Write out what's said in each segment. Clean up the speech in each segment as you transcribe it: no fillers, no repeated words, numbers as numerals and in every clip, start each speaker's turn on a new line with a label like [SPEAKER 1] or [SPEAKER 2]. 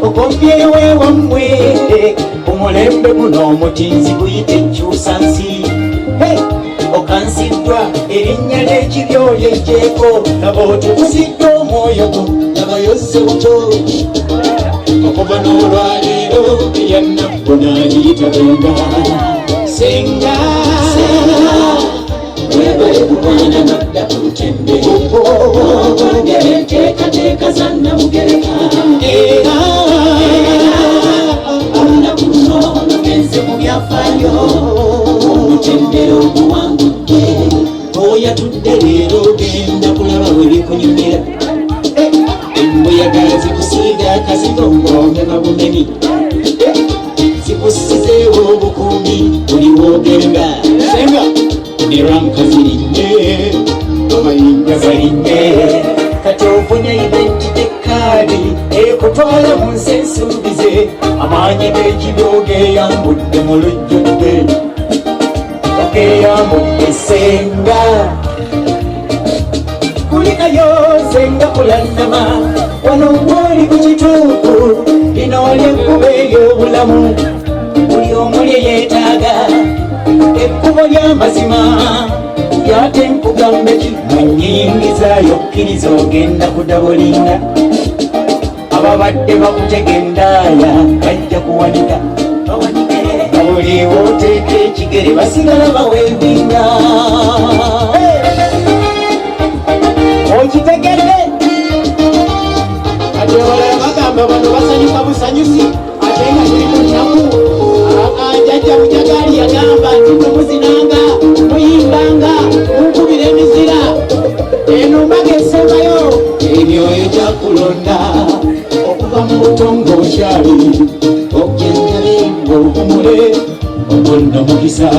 [SPEAKER 1] Okomyewo ewammwe ku mulembe guno omutinzi guyite kyusa nsi. Hey! Okansiddwa erinnya ly'ekibi olyeggyeko, laba otukuziddwa omwoyo gwo, laba yozze buto. Okuva n'olwaleero eyannaku naagiyita benda. Senga, webale kulwana nodda ku lutembe, ogondera enteekateeka za Nnamugereka. Era olunaku luno lugenze mu byafaayo, omutendera oguwangudde. Oyatudde leero, ogenda kulaba bwe bikunyumira. Embuyaga zikusiiga akazigo ng'omema bumenyi, zikussizeewo obukuumi buli w'ogenda. Senga, ne rank zirinnye, amayinja galinnye, kati ofunye identity card ekutwala mu nsi ensuubize. Amaanyi g'ekibi ogeyambudde mu lujjudde, ogeyambudde. Senga, kulikayo senga, kulannama wano woli ku kituufu. Lino lyekkubo ery'obulamu, buli omu lye yeetaaga, ekkubo ly'amazima. Yate nkugambe ki? Mu nnyingiza yokkiriza ogenda kudabolinga. Ababadde bakutega endaaya bajja kuwanika. Buli woteeka ekigere basigala bawevinga. Okitegedde?
[SPEAKER 2] Kati abalala bagamba bano basanyuka busanyusi ate nga tuli mu nnaku. Jjajja Bujagaali yagamba nti mwe muzinanga, muyimbanga, munkubira emizira, eno mbaga esembayo.
[SPEAKER 1] Emyoyo gyakulonda okuva mu buto ng'okyali, okyenjabe ng'owumule ogwo mukisa.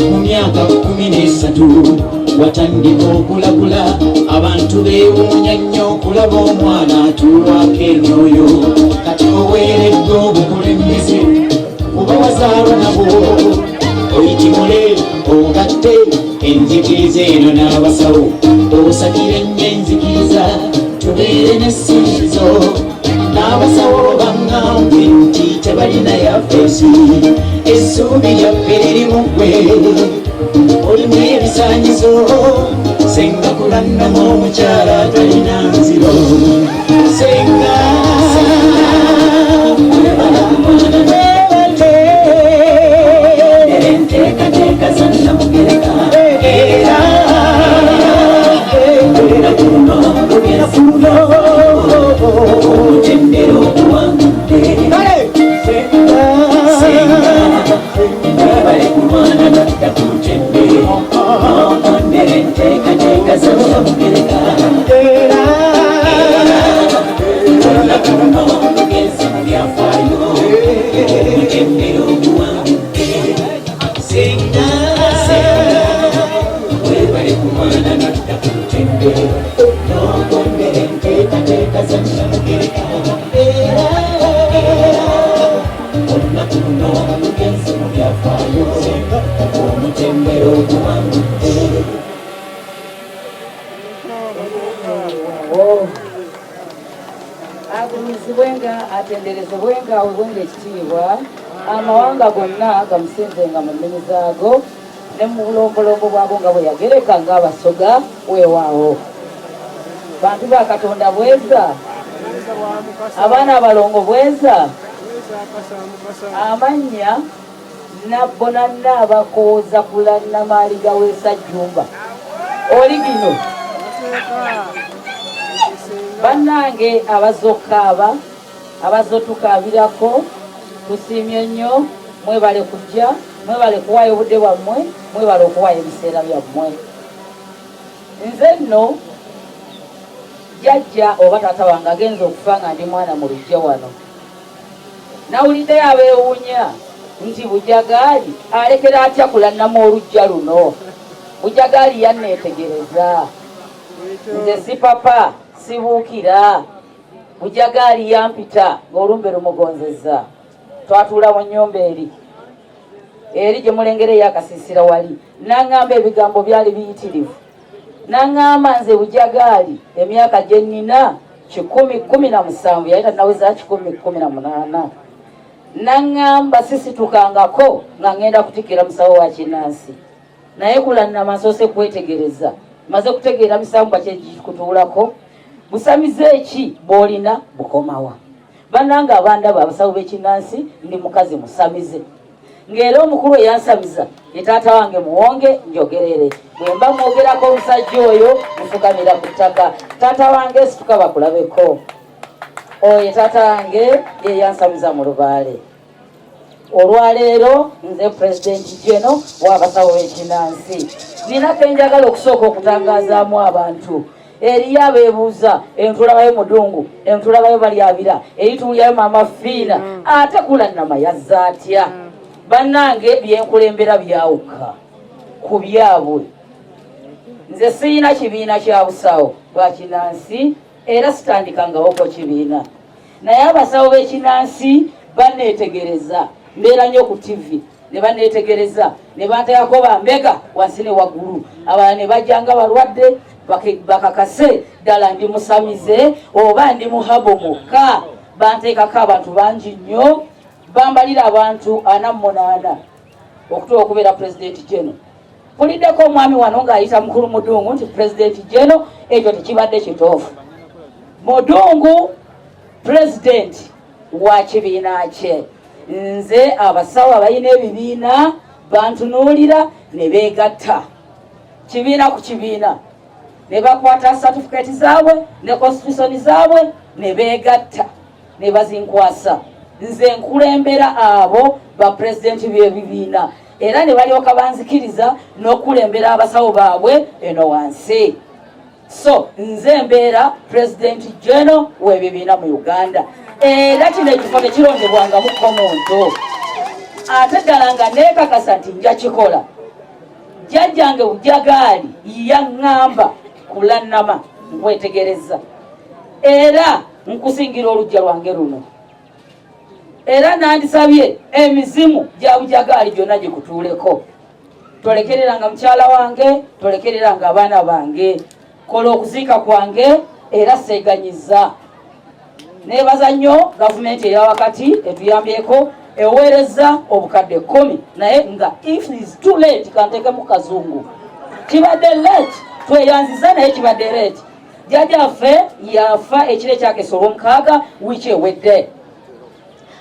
[SPEAKER 1] Mu myaka 13 watandika okulagula, abantu beewuunya nnyo okulaba omwana atuulwako emyoyo. Kati oweereddwa obukulembeze kuba wazaalwa nabwo. Oyitimule ogatte enzikiriza eno n'abasawo, osakire nnyo enzikiriza, tubeere n'essinzizo. N'abasawo baŋŋambye nti tebalina yafeesi. Essuubi lyaffe liri mu ggwe, olimu ebisaanyizo. Senga, kulannamu omukyala talina nziro. Senga,
[SPEAKER 3] Enteekateeka za Nnamugereka.
[SPEAKER 1] Era
[SPEAKER 3] olunaku luno lugenze omutendera oguwangudde.
[SPEAKER 1] Kale senga,
[SPEAKER 3] Senga, webale kulwana nodda ku lutembe, n'ogondera enteekateeka za Nnamugereka.
[SPEAKER 1] Era
[SPEAKER 3] olunaku luno lugenze mu byafaayo, omutendera oguwangudde.
[SPEAKER 1] Senga,
[SPEAKER 3] Senga, webale kulwana nodda ku lutembe, n'ogondera enteekateeka za Nnamugereka.
[SPEAKER 1] Era
[SPEAKER 3] olunaku luno lugenze mu byafaayo, omutendera oguwangudde.
[SPEAKER 4] Oh. Agulumizibwenga, atenderezebwenga, aweebwenga ekitiibwa. Amawanga gonna gamusinzenga mu nnimi zaago ne mu bulombolombo bwago nga bwe yagereka ng'Abasoga. Weewaawo, bantu ba Katonda, bweza. Abaana abalongo, bweza. Amannya Nabbonanna, abakooza kulannama aligaweesa jjumba oli gino. Bannange abazze okukaaba, abazze otukaabirako, tusiimye nnyo. Mwebale kujja, mwebale kuwaayo obudde bwammwe, mwebale okuwaayo ebiseera byammwe. Nze nno jjajja oba taata wange agenza okufa nga ndi mwana mu luggya wano. Nawuliddeyo abeewuunya nti Bujagaali alekera atya kulannama oluggya luno. Bujagaali yanneetegereza. Nze sipapa, sibuukira. Bujagaali yampita ng'olumbe lumugonzezza. Twatuula mu nnyumba eri eri gye mulengera ey'akasiisira wali, n'aŋŋamba ebigambo byali biyitirivu. N'aŋŋamba, nze Bujagaali, emyaka gye nnina 117, yali tanaweza 118. Naŋŋamba sisitukangako nga ŋŋenda kutikkira musawo wa kinnansi, naye Kulannama nsoose kwetegereza, maze kutegeera misambwa kyegikutuulako, busamize ki bw'olina bukomawa. Bannange abandaba abasawo b'ekinnansi, ndi mukazi musamize, ng'era omukulu eyansamiza ye taata wange Muwonge Njogerere. Bwe mba mwogerako omusajja oyo nfukamira ku ttaka. Taata wange, situka bakulabeko. Oyo ye taata wange, ye yansamiza mu lubaale. Olwaleero nze pulezidenti general w'abasawo b'ekinnansi. Nina kenjagala okusooka okutangazaamu abantu. Eriyo abeebuuza, entulabayo Mudungu, entulabayo Balyabira, erituulyayo Maama Fiina, ate Kulannama yazza atya? Bannange, byenkulembera byawuka ku byabwe. Nze siyina kibiina kya busawo bwa kinansi, era sitandikangawoko kibiina, naye abasawo b'ekinansi baneetegereza. Mbeera nnyo ku TV ne baneetegereza ne banteekako bambega wansi ne waggulu, abalala ne bajja nga balwadde bakakase ddala ndi musamize oba ndi muhabo mukka. Banteekako abantu bangi nnyo, bambalira abantu 48 okutuuka okubeera pulezidenti general. Puliddeko omwami wano ng'ayita mukulu Mudungu nti pulezidenti general, ekyo tekibadde kituufu. Mudungu pulezidenti wa kibiina kye. Nze abasawo abalina ebibiina bantunuulira ne beegatta kibiina ku kibiina, ne bakwata satifikeeti zaabwe ne constitution zaabwe ne beegatta ne bazinkwasa. Nze nkulembera abo bapulezidenti b'ebibiina, era ne balyoka banzikiriza n'okukulembera abasawo baabwe eno wansi. So nze mbeera pulezidenti general w'ebibiina mu Uganda, era kino ekifo tekirondebwangamuko muntu. Ate ddala nga neekakasa nti nja kikola. Jjajjange Ujagaali yaŋŋamba, "Kulannama, nkwetegereza era nkusingira olujja lwange luno, era nandisabye emizimu gya Bujagaali gyonna gikutuuleko. Tolekereranga mukyala wange, tolekereranga abaana bange, kola okuziika kwange." Era seeganyiza. Neebaza nnyo gavumenti eya wakati etuyambyeko, eweereza obukadde 10, naye nga if is too late, kantekemu kazungu, kibadde late. Tweyanziza, naye kibadde late. Jjajjaffe yafa ekiro ekyakesa olwomukaaga wiiki ewedde.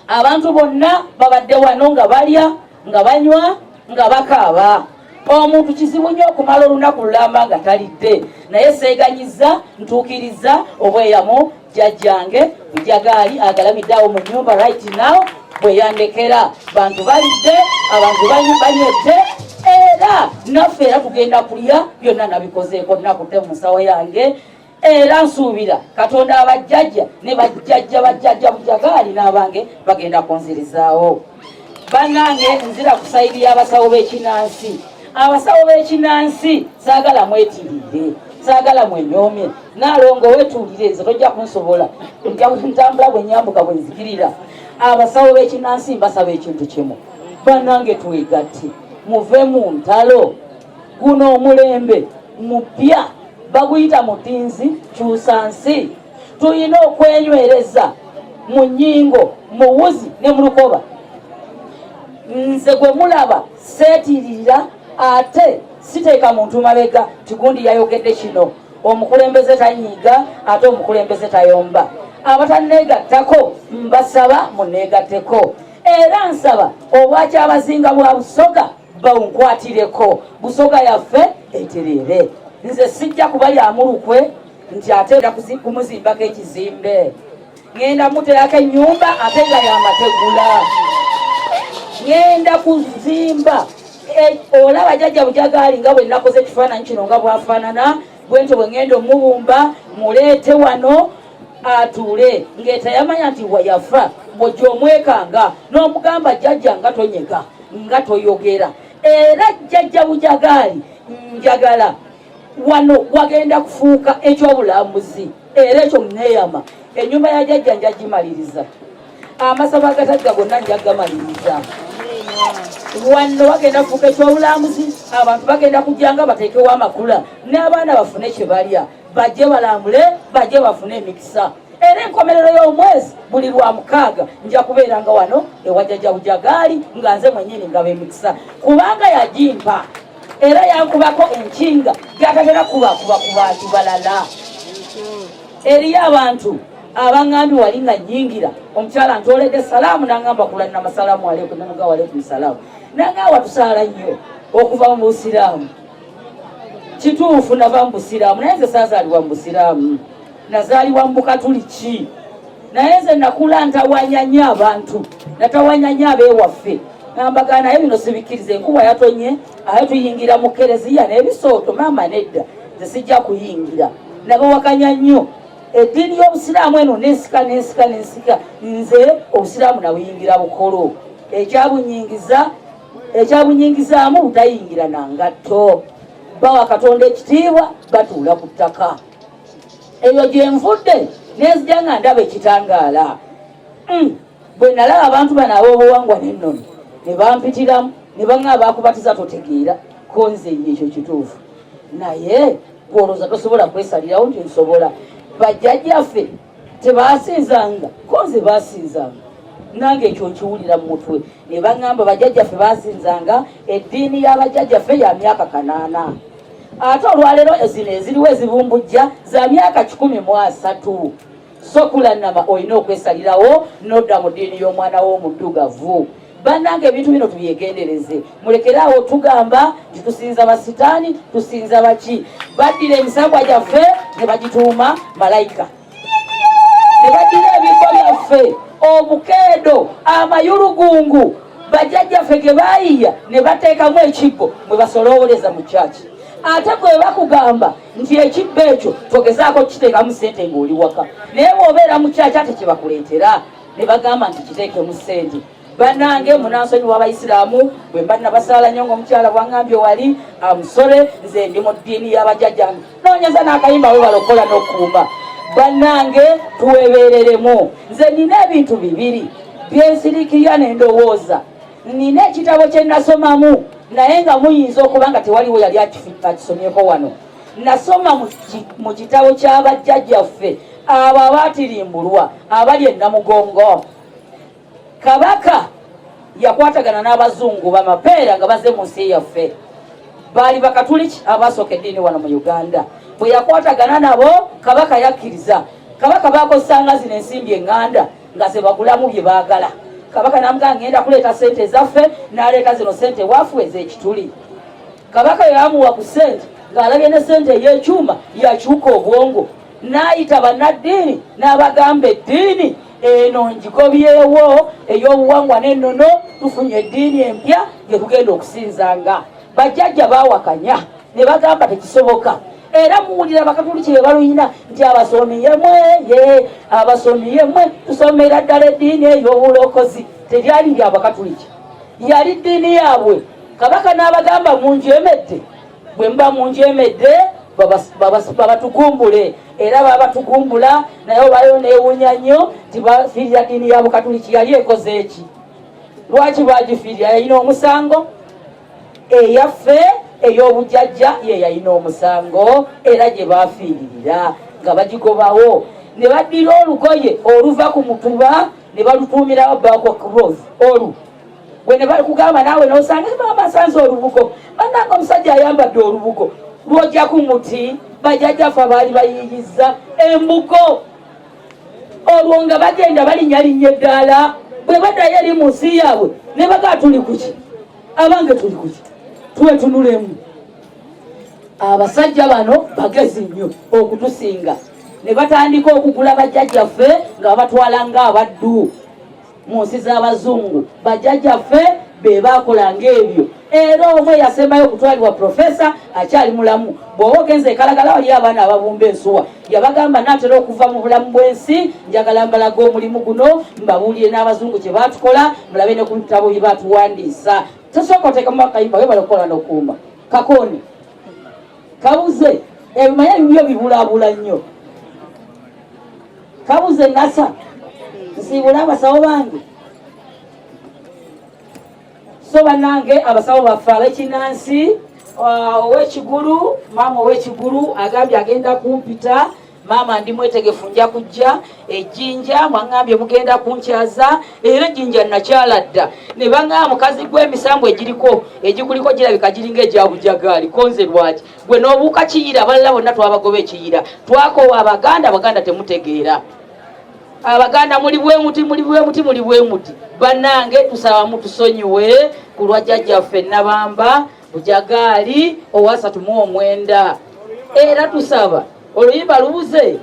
[SPEAKER 4] Abantu bonna babadde wano nga balya, nga banywa, nga bakaaba. Omuntu kizibu nnyo okumala olunaku lulamba nga talidde, naye seeganyiza, ntuukiriza obweyamu jjajjange Bujagaali agalamidde awo mu nnyumba right now bwe yandekera. Bantu balidde, abantu banywedde, era naffe era tugenda kulya. Byonna nabikozeeko, nakutte mu nsawo yange, era nsuubira Katonda, abajjajja ne bajjajja bajjajja Bujagaali n'abange bagenda kunzirizaawo. Bannange, nzira ku side y'abasawo b'ekinansi. Abasawo b'ekinansi, saagala mwetirire, saagala mwenyoomye. Naalongo, wetuulire, nze tojja kunsobola, ntambula bwe nyambuka bwe nzikirira. Abasawo b'ekinansi, mbasaba ekintu kimu. Bannange, twegatte, muve mu ntalo. Guno omulembe mupya, baguyita mutinzi kyusa nsi. Tulina okwenywereza mu nnyingo, mu wuzi ne mu lukoba. Nze gwe mulaba seetiririra, ate siteeka muntu mabega tigundi yayogedde kino. Omukulembeze tanyiiga, ate omukulembeze tayomba. Abataneegattako mbasaba muneegatteko, era nsaba obwakyabazinga bwa Busoga bawunkwatireko, Busoga yaffe etereere. Nze sijja kubalyamu lukwe nti ate kumuzimbako ekizimbe. Ŋŋenda muteerako ennyumba ate nga yamategula. Ŋŋenda kuzimba. Olaba jjajja Bujagaali nga bwe nakoze ekifaananyi kino nga bwafaanana bwentyo, bwe ŋŋenda omubumba muleete wano atuule ng'etayamanya nti wayafa. Bw'ojja omwekanga n'omugamba, "Jjajja, nga tonyega, nga toyogera." Era jjajja Bujagaali njagala wano wagenda kufuuka ekyobulambuzi, era ekyo neeyama. Ennyumba ya jjajja nja gimaliriza, amasabo agatagga gonna nja gamaliriza. Wano wagenda kufuuka ekyobulambuzi, abantu bagenda kujjanga bateekewo amakula n'abaana bafune kye balya. Bajje balambule, bajje bafune emikisa. Era enkomerero y'omwezi buli lwa mukaaga nja kubeeranga wano ewa Jjajja Bujagaali nga nze mwennyini ngaba emikisa, kubanga yagimpa era yankubako enkinga gyatatera kubakuba ku bantu balala. Eriyo abantu abaŋŋambye wali nga nnyingira, omukyala ntooledde salaamu n'aŋŋamba kulanama salaamu aleikum, namuga waalaikum salaamu, n'aŋŋamba watusaala nnyo okuva mu Busiraamu. Kituufu nava mu Busiraamu, naye nze saazaalibwa mu Busiraamu, nazaalibwa mu Bukatuliki. Naye nze nakula ntawanya nnyo abantu, natawanya nnyo ab'ewaffe, ngambaga naye bino sibikkiriza, enkuba yatonye aye tuyingira mu kereziya n'ebisooto, maama nedda, nze sijja kuyingira. Nabawakanya nnyo eddiini y'Obusiraamu eno, nensika nensika nensika, nze Obusiraamu nabuyingira bukolo, ekyabunyingiza ekyabunyingizaamu butayingira na ngatto, bawa Katonda ekitiibwa, batuula ku ttaka. Eyo gye nvudde nenzija nga ndaba ekitangaala. Bwe nalaba abantu bano ab'obuwangwa n'ennono ne bampitiramu ne baŋŋamba bakubatiza totegeera ko nze ekyo kituufu, naye gw'olowooza tosobola kwesalirawo nti nsobola. Bajjajjaffe tebasinzanga ko nze basinzanga, nange ekyo nkiwulira mu mutwe. Ne baŋŋamba bajjajjaffe basinzanga, eddiini y'abajjajjaffe ya myaka 800, ate olwaleero zino eziriwo ezibumbujja za myaka 130. So kulanama olina okwesalirawo n'odda mu ddiini y'omwana w'omuddugavu. Bannange ebintu bino tubyegendereze, mulekeraawo tugamba nti tusinza basitaani, tusinza baki. Baddira emisambwa gyaffe ne bagituuma malayika, ne baddira ebifo byaffe, omukeedo, amayulugungu bajjajjaffe ge baayiya ne bateekamu ekibbo mwe basoloowoleza mu kyaki. Ate gwe bakugamba nti ekibbo ekyo togezaako kukiteekamu ssente ng'oli waka, naye bw'obeera mu kyaki ate kyebakuleetera ne bagamba nti kiteekemu ssente. Bannange munansonyiwa Abayisiraamu bwe mba nabasaala nnyo ng'omukyala bwangambye wali amusole, nze ndi mu ddiini y'abajjajjange, noonyeza n'akayimba we balokola n'okukuuma. Bannange tuwebereremu. Nze nina ebintu bibiri byensirikirira ne ndowooza. Nina ekitabo kye nasomamu naye nga muyinza okuba nga tewaliwo yali akisomyeko wano. Nasoma mu kitabo ky'abajjajjaffe abo abaatirimbulwa abali e Namugongo. Kabaka yakwatagana n'abazungu bamapeera nga bazze mu nsi yaffe, baali Bakatuliki abasooka eddiini wano mu Uganda. Bwe yakwatagana nabo Kabaka yakkiriza. Kabaka bakozesanga zino ensimbi eŋŋanda nga ze bagulamu bye baagala. Kabaka n'amugamba ngenda kuleeta ssente ezaffe, n'aleeta zino ssente waafu ez'ekituli. Kabaka yamuwa ku ssente ng'alabye ne ssente ey'ekyuma, yakyuka obwongo n'ayita bannaddiini n'abagamba eddiini eno ngigobyewo ey'obuwangwa n'ennono, tufunye eddiini empya gye tugenda okusinzanga. Bajjajja baawakanya ne bagamba tekisoboka. Era muwulira Abakatuliki be baluyina nti abasomi yemwe ye abasomi yemwe tusomera ddala eddiini ey'obulokozi. Teryali lya Bakatuliki, yali ddiini yaabwe. Kabaka n'abagamba munjemedde, bwe muba munjemedde babatugumbule. Era babatugumbula, naye obayo neewuunya nnyo nti bafiirira ddiini ya Bukatuliki. Yali ekoze eki? Lwaki bagifiirira? Yalina omusango? Eyaffe ey'obujjajja ye yalina omusango, era gye bafiiririra nga bagigobawo. Ne baddira olugoye oluva ku mutuba ne balutuumirawo bark cloth. Olu gwe ne bakugamba naawe n'osanga maama asanze olubugo, bannange omusajja ayambadde olubugo lw'ojja ku muti. Bajjajjaffe abaali bayiiyizza embugo olwo nga bagenda balinyalinnya eddaala, bwe baddayo eri mu nsi yaabwe ne bagaa tuli kuki, abange tuli kuki, twetunulemu. Abasajja bano bagezi nnyo okutusinga, ne batandika okugula bajjajjaffe nga babatwala ng'abaddu mu nsi z'abazungu. Bajjajjaffe be baakolanga ebyo. Era omu eyasembayo okutwalibwa, profesa akyali mulamu, bw'oba ogenza ekalagala waliyo abaana ababumba ensuwa, yabagamba naatera okuva mu bulamu bw'ensi, njagala mbalaga omulimu guno, mbabuulire n'abazungu kye baatukola, mulabe ne ku bitabo bye baatuwandiisa. Tosooka oteekamu akayimba webale okukola n'okuuma kakooni kabuze ebimanya bibyo bibulaabula nnyo kabuze nasa nsiibule abasawo bange. So bannange abasawo baffe ab'ekinansi Owekigulu, maama owekigulu agambye agenda kumpita. Maama, ndi mwetegefu, nja kujja ejjinja. Mwaŋŋambye mugenda kunkyaza, era ejjinja nakyala dda ne baŋŋamba mukazi gw'emisambu egiriko egikuliko girabika giringa egya Bujagaali. Konze lwaki gwe n'obuuka Kiyira? Abalala bonna twabagoba ekiyira, twakoowa Abaganda. Abaganda temutegeera, Abaganda muli bwe muti, muli bwe muti, muli bwe muti. Bannange, tusaba mutusonyiwe ku lwa jjajjaffe Nabamba Bujagaali owasatu mu omwenda. Era tusaba oluyimba lubuze.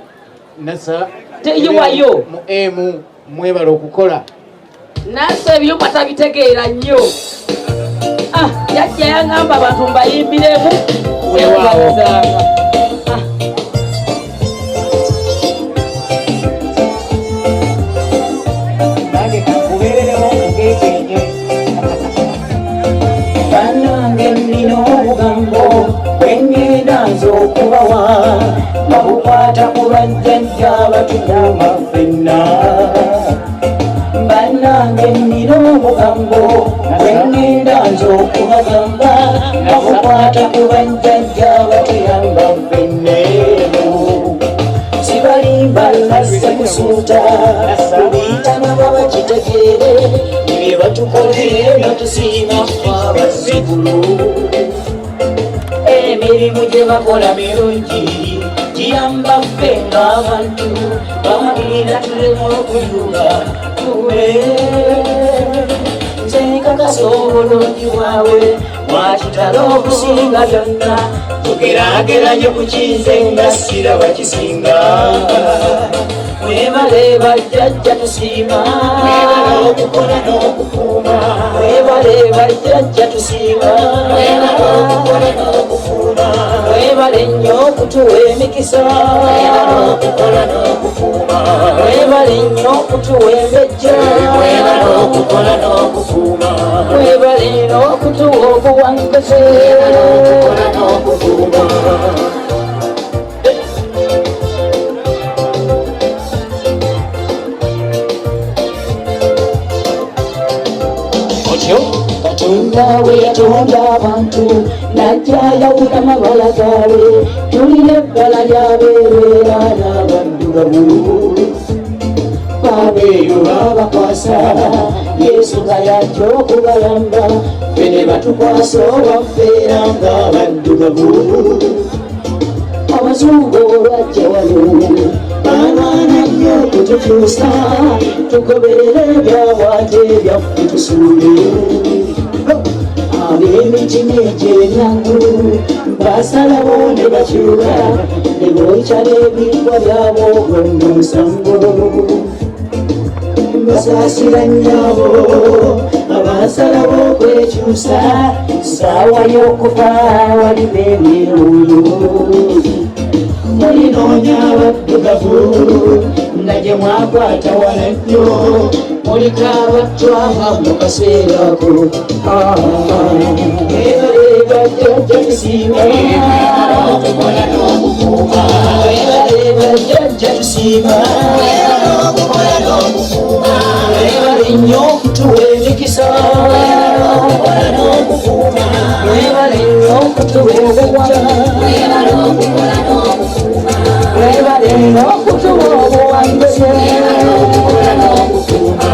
[SPEAKER 2] Nasa.
[SPEAKER 4] Teyiwayo.
[SPEAKER 2] Mu emu mwebala okukola.
[SPEAKER 4] Nasa ebyuma tabitegeera nnyo. Ah, jjajja yaŋŋamba abantu mbayimbiremu.
[SPEAKER 2] Weewaawo.
[SPEAKER 4] Ewazanga. Ah.
[SPEAKER 1] Nange kankubeererewo ngekenye.
[SPEAKER 3] Bannange, nnina obugambo bwengenda nze okubawa nga bukwata ku bajjajja batukuuma ffenna. Bannange, nnina obugambo bwengenda nze okubagamba nga bukwata ku bajjajja batuyamba ffenna. Eno sibalimba, nazze kusuuta kubiyitana babakitegeere ebye batukolere batusiima ffe abazzukulu. Emirimu gye bakola mirungi, giyamba ffe ng'abantu bawulira tulemu okuyuga tume. Nze nkakasa obulungi bwabwe bwakitalo okusinga byonna. Tugeraageranye ku kinze nga siraba kisinga. Mwebale bajjajja, tusiima.
[SPEAKER 1] Mwebale okukola n'okukuuma.
[SPEAKER 3] Mwebale bajjajja, tusiima.
[SPEAKER 1] Mwebale okukola n'okukuuma.
[SPEAKER 3] Mwebale nnyo okutuwa emikisa.
[SPEAKER 1] Mwebale okukola n'okukuuma.
[SPEAKER 3] Mwebale nnyo okutuwa embejja.
[SPEAKER 1] Mwebale okukola n'okukuuma.
[SPEAKER 3] Mwebale n'okutuwa obuwanguzi.
[SPEAKER 1] Mwebale okukola n'okukuuma.
[SPEAKER 2] Otyo.
[SPEAKER 3] Katonda we yatonda abantu najja yawula mabala gaabwe. Tulina ebbala lyabeerera n'abaddugavu, babeeyo babakwasa Yesu nga yajja okubayamba, ffe ne batukwasa owaffe era ng'abaddugavu. Abazungu olwajja wano balwana nnyo okutukyusa tugoberere ebyabwe ate ebyaffe tusuule. Ab'emitima egy'emyangu basalawo ne bakyuka ne bookya n'ebiggwa byabwe. Ogwo nno musango. Basaasira nnyabo abasalawo okwekyusa. Saawa y'okufa waliwo emyewuyo. Mulinoonya abaddugavu nga gye mwakwata wala nnyo, muliko abatwava mu kaseera ako. Mwebale bajjajja, tusiima.
[SPEAKER 1] Okukola n'okukuuma.
[SPEAKER 3] Mwebale bajjajja, tusiima.
[SPEAKER 1] Mwebale okukola n'okukuuma.
[SPEAKER 3] Mwebale nnyo okutuwa emikisa.
[SPEAKER 1] Okukola n'okukuuma.
[SPEAKER 3] Mwebale nnyo okutuwa obujja.
[SPEAKER 1] Mwebale okukola n'okukuuma.
[SPEAKER 3] Mwebale nnyo okutuwa obuwanguzi.
[SPEAKER 1] Mwebale okukola n'okukuuma.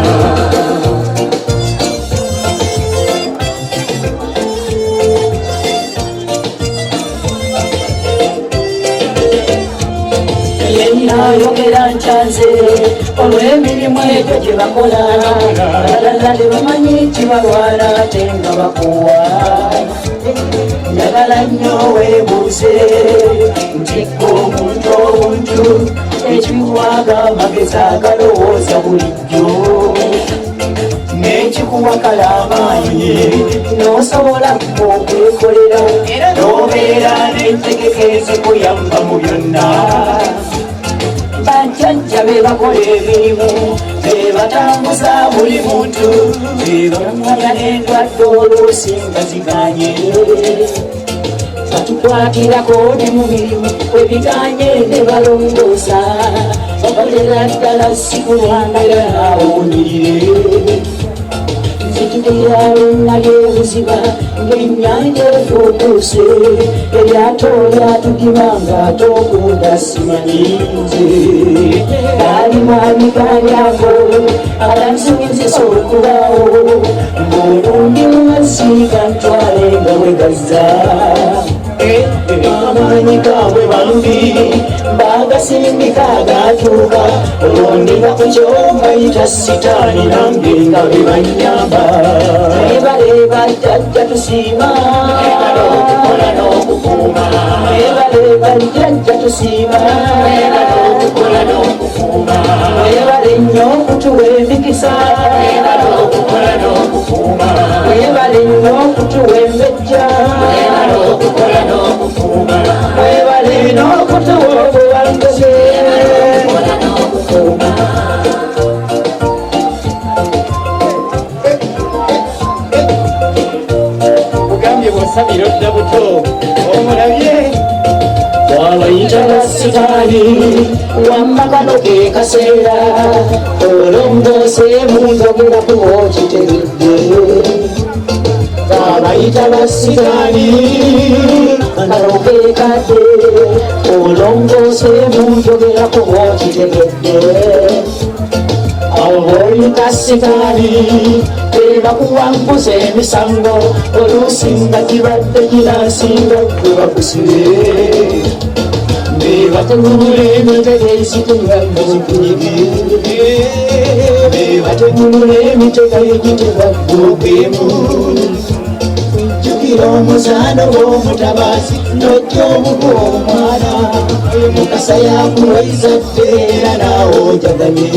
[SPEAKER 3] Yenayogera nkyanze olw'emirimu egyo gye bakola. Abalala tebamanyi nti balwala ate nga bakuwa. Njagala nnyo weebuuze nti omuntu obuntu ekikuwaga amagezi agalowooza bulijjo n'ekikuwa kala amaanyi n'osobola okwekolera
[SPEAKER 1] n'obeera n'entegeka ezikuyamba mu byonna.
[SPEAKER 3] Bajjajja be bakola emirimu, be batambuza buli muntu, be bamanya n'endwadde oluusi nga ziganye, batukwatirako ne mu mirimu ebiganye ne balongoosa. Bakolera ddala si kulwanira naawonyirire. Nzijukira lwe ebuziba ng'ennyanja efuukuse, eryato lyatugibanga tokunda simanyi nze. Gaali maanyi galyako agansinzisa okubaawo, ng'olundi mu mazzi gantwale nga bwe gazza. Amaanyi gaabwe bambi bagasindika gatuuka, olwo ku kyobayita sitaani nange nga be banyamba. Mwebale bajjajja tusiima,
[SPEAKER 1] Mwebale okukola n'okukuuma.
[SPEAKER 3] Mwebale bajjajja tusiima,
[SPEAKER 1] Mwebale okukola n'okukuuma.
[SPEAKER 3] Mwebale nnyo okutuwa emikisa,
[SPEAKER 1] Mwebale okukola n'okukuuma.
[SPEAKER 3] Mwebale nnyo okutuwa embejja,
[SPEAKER 1] Mwebale okukola n'okukuuma.
[SPEAKER 3] Mwebale n'okutuwa obuwanguzi.
[SPEAKER 1] Okukola n'okukuuma.
[SPEAKER 2] Kugambye bw'osabira odda buto omulabye.
[SPEAKER 3] Wabayita basitaani, wamma kano ke kaseera olongoose mu njogerako okitegedde. Babayita basitaani, kano ke kadde olongoose mu njogerako okitegedde. Abo b'oyita sitaani bebakuwanguza emisango, oluusi nga kibadde kinasinga gwe bakusibe, bebategulula emitego egitega gikunyige, bebategulula emitego egitega gwogwemu. Jjukira omuzaano w'omutabaasi n'ojja obugu omwana Mukasa yakuwaizadde era naawe ojaganye.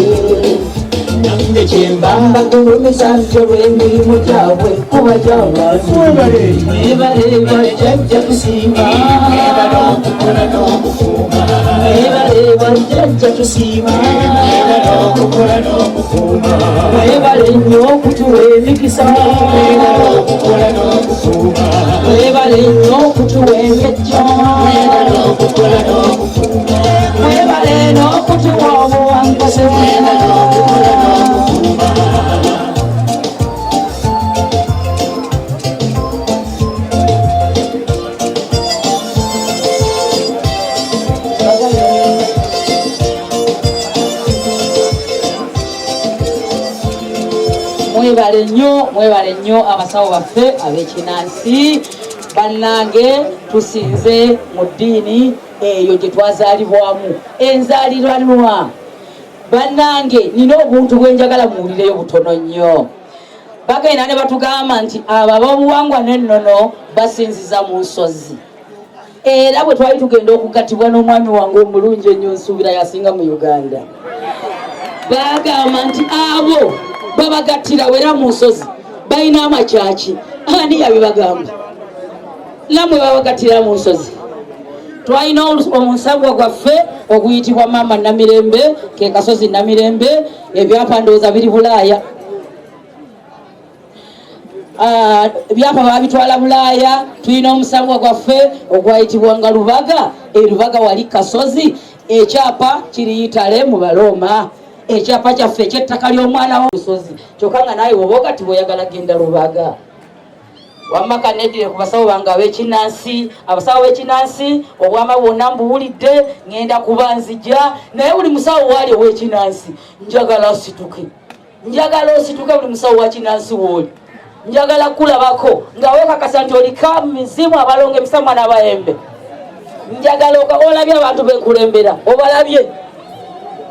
[SPEAKER 3] Nange kyemba mbagulumiza nti olw'emirimu gyabwe kuba gy'abantu. Mwebale bajjajja tusiima,
[SPEAKER 1] Mwebale okukola n'okukuuma.
[SPEAKER 3] Mwebale bajjajja tusiima,
[SPEAKER 1] Mwebale okukola n'okukuuma.
[SPEAKER 3] Mwebale nnyo okutuwa emikisa,
[SPEAKER 1] Mwebale okukola n'okukuuma.
[SPEAKER 3] Mwebale nnyo okutuwa embejja,
[SPEAKER 1] Mwebale okukola n'okukuuma.
[SPEAKER 3] Mwebale n'okutuwa obuwanguzi.
[SPEAKER 1] Mwebale okukola n'okukuuma.
[SPEAKER 4] Mwebale nnyo, mwebale nnyo abasawo baffe ab'ekinansi. Bannange, tusinze mu ddiini eyo gye twazaalibwamu, enzaalirwanwa. Bannange, nina obuntu bwe njagala muwulireyo butono nnyo. Bagenda ne batugamba nti abo ab'obuwangwa n'ennono basinziza mu nsozi. Era bwe twali tugenda okugattibwa n'omwami wange omulungi ennyo, nsuubira yasinga mu Uganda, bagamba nti abo babagattira wera mu nsozi, balina amakyaki. Ani yabibagamba? Nammwe babagattira mu nsozi. Twalina omusabwa gwaffe oguyitibwa Maama Namirembe, ke kasozi Namirembe. Ebyapa ndowooza biri Bulaaya. Ebyapa babitwala Bulaaya. Tulina omusabwa gwaffe ogwayitibwanga Lubaga, erubaga wali kasozi. Ekyapa kiri Itale mu Balooma, ekyapa kyaffe ekyettaka ly'omwana w'olusozi. Kyokka nga naawe woba ogattibwa oyagala genda Lubaga. Wamma kanedire ku basawo bange ab'ekinansi. Abasawo b'ekinansi, obwama bwonna mbuwulidde, ŋŋenda kuba nzija. Naye buli musawo waali ow'ekinansi njagala asituke, njagala osituke. Buli musawo wa kinansi wooli njagala kulabako nga weekakasa nti olika mizimu, abalongo, emisamwa n'abayembe. Njagala olabye abantu benkulembera, obalabye.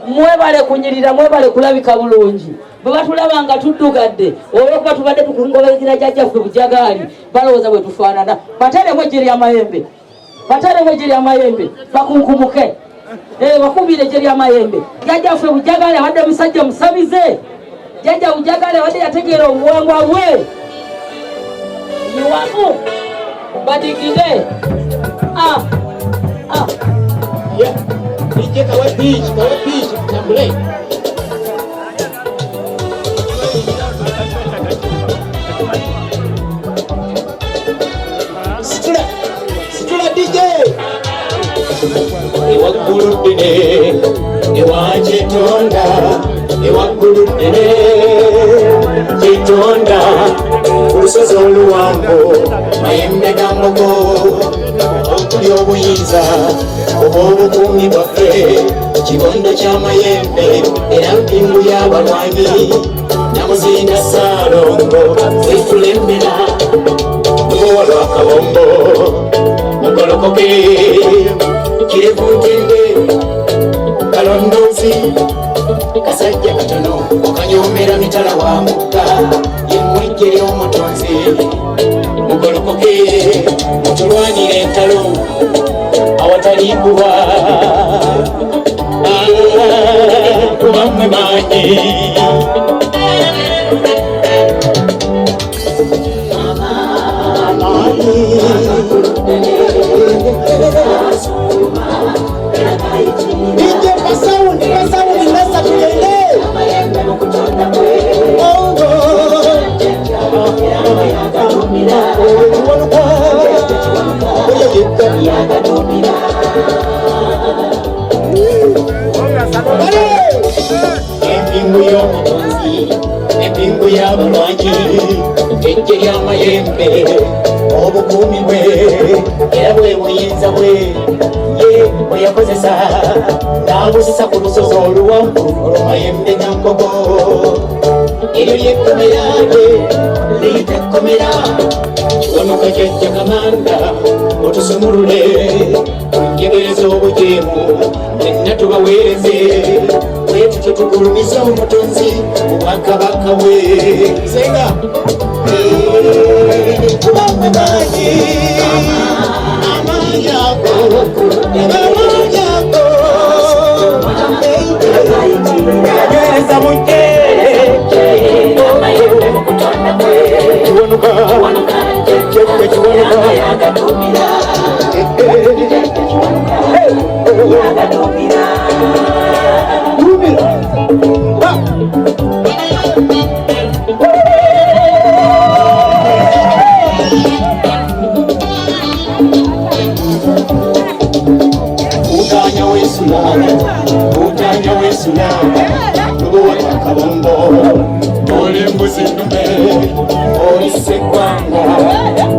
[SPEAKER 4] Mwebale kunyirira, mwebale kulabika bulungi. Bwe batulaba nga tuddugadde olwokuba tubadde tukungoberera jjajjaffe Bujagaali, balowooza bwe tufaanana. Bateremu ejje ly'amayembe, bateremu ejje ly'amayembe, bakunkumuke. Bakubire ejje ly'amayembe. Jjajjaffe Bujagaali abadde musajja musabize. Jjajja Bujagaali abadde yategeera obuwangwa bwe. Yiwamu badigide. Ah, ah.
[SPEAKER 2] Yeah. DJ kawe beach, kawe beach, tutambule. Situla, situla DJ. Ewaggulu ddene ewakyetonda, ewaggulu ddene. Yetonda ku lusozi oluwanvu mayembe ga mbogo okuli obuyinza obw'obukuumi bwaffe, kibondo ky'amayembe era mpingu y'abalwanyi, Namuzinda Ssaalongo wekulembera lubowa lwa Kabombo, mugolokoke kirevu ntende kalondoozi kasajja katono okanyomera mitala wa mugga yemmwejje ly'omutonzi, mugolokoke mutulwanire entalo awatali kuba kuba mmwe maanyi.
[SPEAKER 3] DJ Pasaundi, Pasaundi, Mesa tugende.
[SPEAKER 2] Empingu y'omutonzi, empingu y'abalwanyi, ejje ly'amayembe, obukuumi bwe era bwe buyinza bwe ye bwe yakozesa n'abussa ku lusozi oluwanvu olw'amayembe ga mbogo. Eryo ly'ekkomera lye liyita ekkomera Kiwanuka jjajja Kamanda, otusumulule njegereza obujeemu ffenna tubaweereze, bwe tutyo tugulumiza omutonzi mu bwakabaka bwe.
[SPEAKER 3] Senga. Kuba mmwe maanyi, amaanyi ago, amaanyi ago.
[SPEAKER 2] Yanywereza mujje Kiwanuka, jjajja Kiwanuka. Utanya wesula, utanya wesula, lubowa lwa Kabombo, oli mbuzi nnume, oli sseggwanga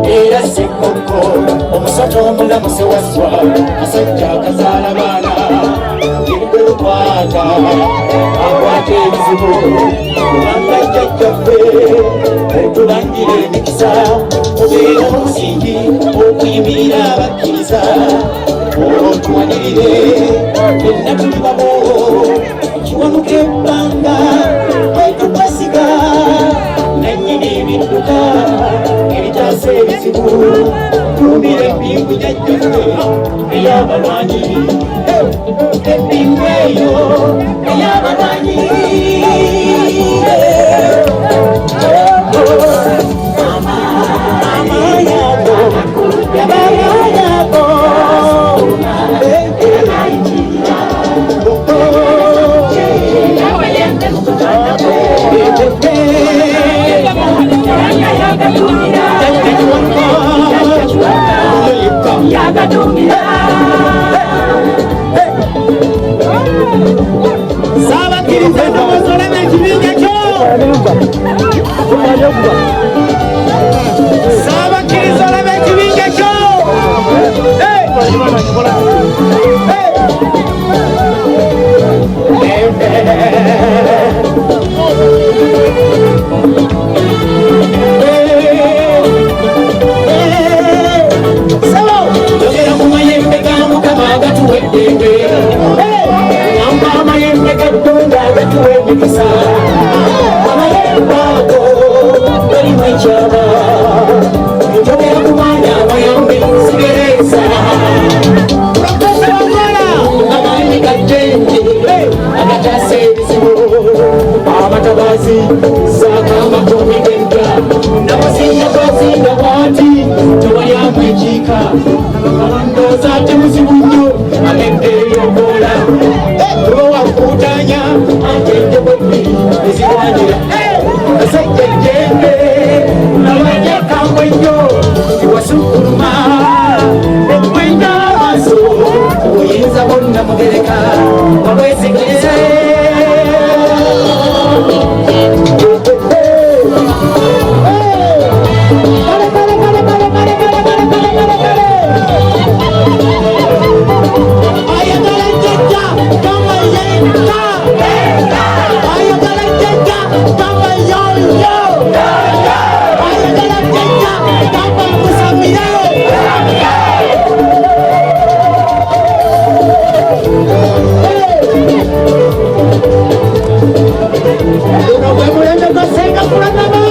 [SPEAKER 2] era ssekkokko, omusota omulamu sewaswa, kasajja akazaala baana, yegwe lukwata akwata ebizibu, kubanga jjajjaffe otulangira emikisa, obeera omusingi okuyimirira abakkiriza, otuwanirire fenna tuli babo, Kiwanuka ebbanga kwetukwesiga, nannyini ebidduka ebitaasa ebizibu, tumira empingu jjajjaffe ey'abalwanyi, empingu eyo ey'abalwanyi.
[SPEAKER 3] Amaanyi ago, amaanyi ago. Saabakkiriza endowooza olaba ekibinja kyo. Saabakkiriza olaba ekibinja kyo. Hey! Hey!
[SPEAKER 2] Yogera ku mayembe ga Mukama agatuwa eddembe, ngamba amayembe ga Ddunda agatuwa emikisa, amayembe ago galimu ekyama. Njogera ku maanyi amayambe nsigereza
[SPEAKER 3] Profesa Wamala.
[SPEAKER 2] Amaanyi ga ddende agataasa ebizibu, abatabazi zaaka amakumi g'empya, namuzinga gwazinga bwati tewali amwekiika, kalondooza ate muzibu nnyo amedde eryokoola tuba wakuutanya ate enjogo bbiri ezirwanira kasajja jjembe nalwanyakambwe nnyo tiwasukkuluma ekwenda amaaso obuyinza bwonna mugereka wabwesigaliza. Guno gwe mulembe gwa Ssenga Kulanama.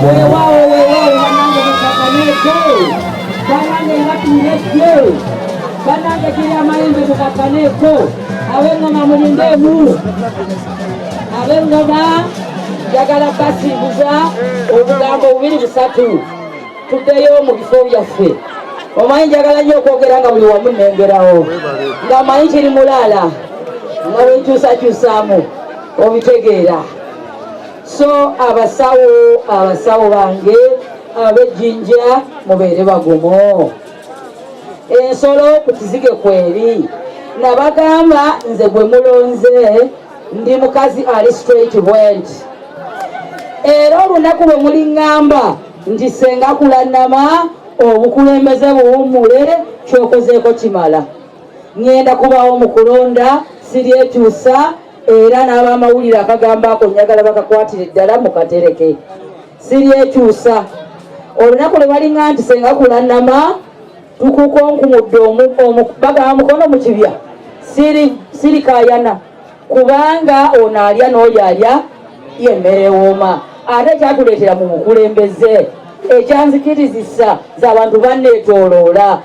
[SPEAKER 4] Weewaawo, weewaawo, bannange mukakkaneko, bannange nga tuletye, bannange kiri amayembe mukakkaneko. Ab'engoma mulindeemu, ab'engoma njagala basiibuza obugambo bubiri busatu tuddeyo mu bifo byaffe. Omanyi njagala nnyo okwogera nga buli wamu nnengerawo nga manyi kiri mulaala nga bwenkyusakyusaamu obitegeera. So abasawo, abasawo bange ab'ejjinja mubeere bagumu, ensolo ku kizige kweri. Nabagamba nze gwe mulonze ndi mukazi ali straight bwenti, era olunaku lwe muliŋŋamba nti Senga Kulanama obukulembeze buwummule, kyokozeeko kimala, ŋŋenda kubaawo mu kulonda, siryekyusa. Era n'abamawulire akagambo ako njagala bakakwatire ddala mukatereke, siryekyusa. Olunaku lwe balinga nti Senga Kulanama tukukonkumudde, bagamba mukono mu kibya, sirikayana, kubanga ono alya n'oli alya yemmere ewooma. Ate ekyatuleetera mu bukulembeze, ekyanzikirizisa z'abantu banneetooloola,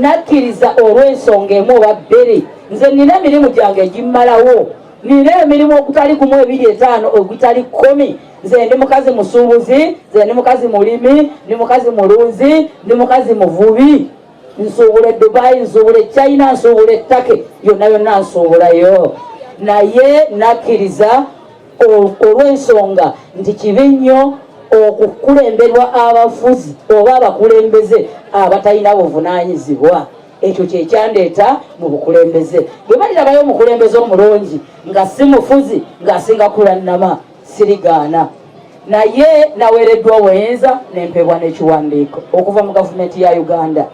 [SPEAKER 4] nakkiriza olw'ensonga emu oba bbiri. Nze nina emirimu gyange egimmalawo, nina emirimu okutali gumu, ebiri, etaano, ogutali 10. Nze ndi mukazi musuubuzi, nze ndi mukazi mulimi, ndi mukazi mulunzi, ndi mukazi muvubi. Nsuubula e Dubai, nsuubula e China, nsuubula e Turkey, yonna yonna nsuubulayo. Naye nakkiriza olw'ensonga nti kibi nnyo okukulemberwa abafuzi oba abakulembeze abatalina buvunaanyizibwa. Ekyo kyekyandeeta mu bukulembeze. Bwe balirabayo omukulembeze omulungi nga si mufuzi ng'asinga Kulannama, sirigaana. Naye naweereddwa obuyinza nempebwa n'ekiwandiiko okuva mu gavumenti ya Uganda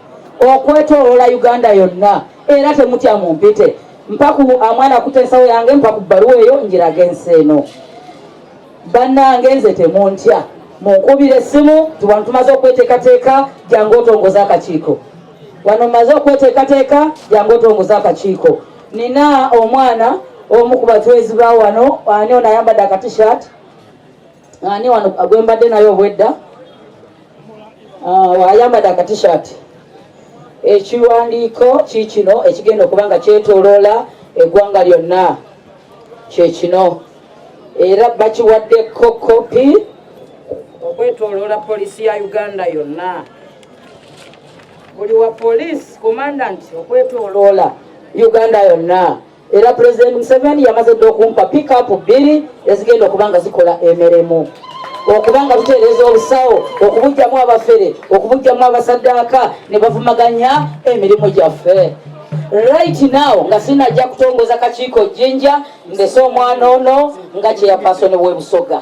[SPEAKER 4] okwetooloola Uganda yonna. Era temutya, mumpite mpaku amwana akuta ensawo yange, mpa ku bbaluwa eyo njiraga ensi eno. Bannange, nze temuntya, munkubira essimu ti wano tumaze okweteekateeka, jangu otongoza akakiiko, wano maze okweteekateeka, jangu otongoza akakiiko. Nina omwana omu ku batwezi ba wano, ani ono ayambadde akatishat, ani wano gwe mbadde naye obwedda ayambadde akatishat? Ekiwandiiko kiikino ekigenda okuba nga kyetooloola eggwanga lyonna, kyekino, era bakiwaddeko kopi okwetooloola poliisi ya Uganda yonna, buli wa police commandant okwetooloola Uganda yonna. Era President Museveni yamaze dda okumpa pickup bbiri ezigenda okuba nga zikola emirimu okuba nga tutereeza obusawo, okubugyamu abafere, okubugyamu abasaddaaka ne bavumaganya emirimu gyaffe. Right now nga sinajja kutongoza kakiiko Jjinja, ndese omwana ono nga chairperson w'ebusoga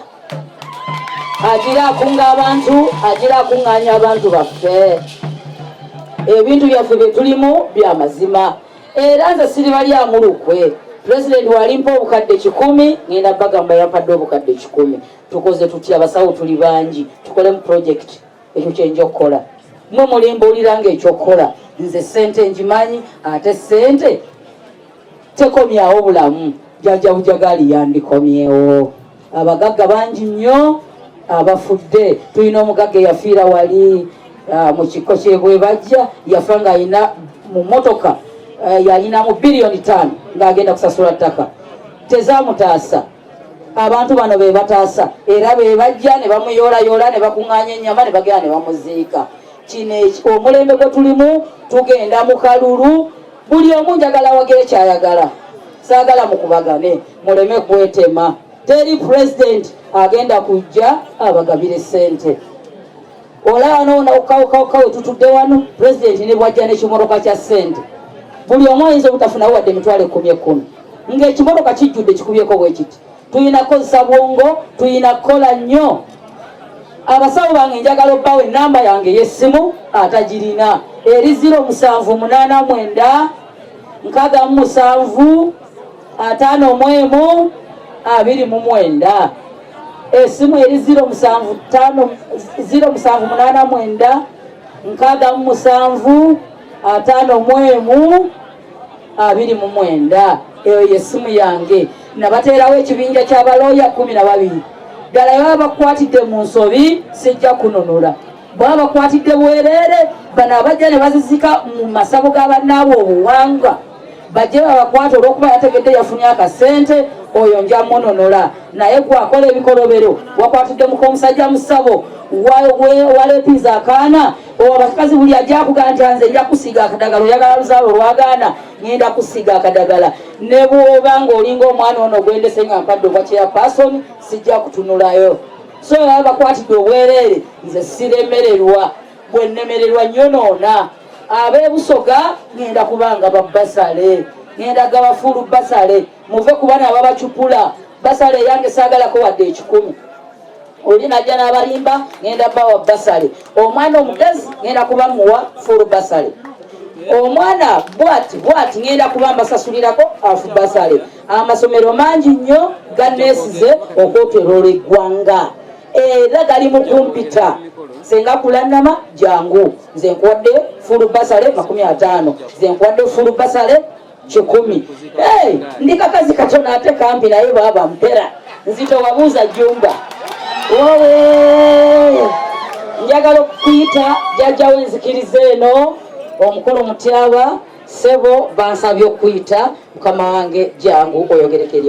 [SPEAKER 4] agira akunga abantu, agira akuŋŋaanya abantu baffe. Ebintu byaffe bye tulimu byamazima, era nze siribalyamu lukwe. Pulezidenti walimpa obukadde 100, ngenda bagamba yampadde obukadde 100, tukoze tutya? Abasawo tuli bangi, tukolemu project. Ekyo kyenja okukola. Mwe mulimbuulira nga ekyokukola. Nze sente ngimanyi, ate sente tekomyawo bulamu. Jjajja Bujagali yandikomyewo. Abagagga bangi nnyo abafudde. Tulina omugagga eyafiira wali mu kiko kyebwebajja, yafa ng'alina mu motoka yalinamu biliyoni 5 ng'agenda kusasula ttaka, tezamutaasa. Abantu bano be bataasa, era be bajja ne bamuyoolayoola ne bakuŋŋaanya ennyama ne bagenda ne bamuziika. Kino omulembe gwe tulimu, tugenda mu kalulu. Buli omu njagala wagire kyayagala, saagala mukubagane, muleme kwetema. Teri pulezidenti agenda kujja abagabire ssente. Olaba noonakawukawukawe tutudde wano, pulezidenti ne bwajja n'ekimotoka kya ssente, buli omu ayinza obutafunawo wadde 100,000 10,000, ng'ekimotoka kijjudde kikubyeko bwe kiti. Tulina kukozesa bwongo, tulina kukola nnyo. Abasawo bange njagala obbawo enamba yange ey'essimu atagirina, eri 0789 67 51 29. Esimu eri 075 0789 67 51 29. Eyo yesimu yange. Nabateerawo ekibinja ky'abalooya 12. Ddala baba bakwatidde mu nsobi, sijja kununula. Bwaba bakwatidde bwereere, bano abajja ne bazizika mu masabo ga bannaabwe obuwangwa, bajje babakwata olw'okuba yategedde yafunye akasente, oyo nja mununula. Naye gwakola ebikolobero, wakwatidde muka omusajja mu ssabo, walepiza akaana, abakazi buli ajja akugaa nti nze nja kusiiga akadagala, oyagala luzaalo olwagaana, ngenda kusiiga akadagala. Ne bwoba ng'olinga omwana ono gwendese nga mpadde obwa chairperson, sijja kutunulayo. So baba bakwatidde obwereere, nze siremererwa. Bwe nnemererwa nnyonoona ab'ebusoga. Ngenda kubanga babbasale, ngenda gaba full bursary. Muve ku bana ababacupula. Bursary eyange saagalako wadde 100. Oli najja n'abalimba. Ngenda bawa bursary. Omwana omugezi ngenda kuba muwa full bursary. Omwana bwati bwati ngenda kuba mbasasulirako half bursary. Amasomero mangi nnyo ganeesize okwetoloola eggwanga, era gali mu kumpita. Senga Kulannama, jangu, nze nkuwadde full bursary 50, nze nkuwadde full bursary 100. Hey, ndi kakazi katono ate kampi, naye baaba mpera nzito. Wabuuza Jumba wowe. Njagala okuyita jjajjawo enzikiriza eno, omukulu Mutyaba. Sebo, bansabye okuyita mukama wange, jangu oyogereko eri.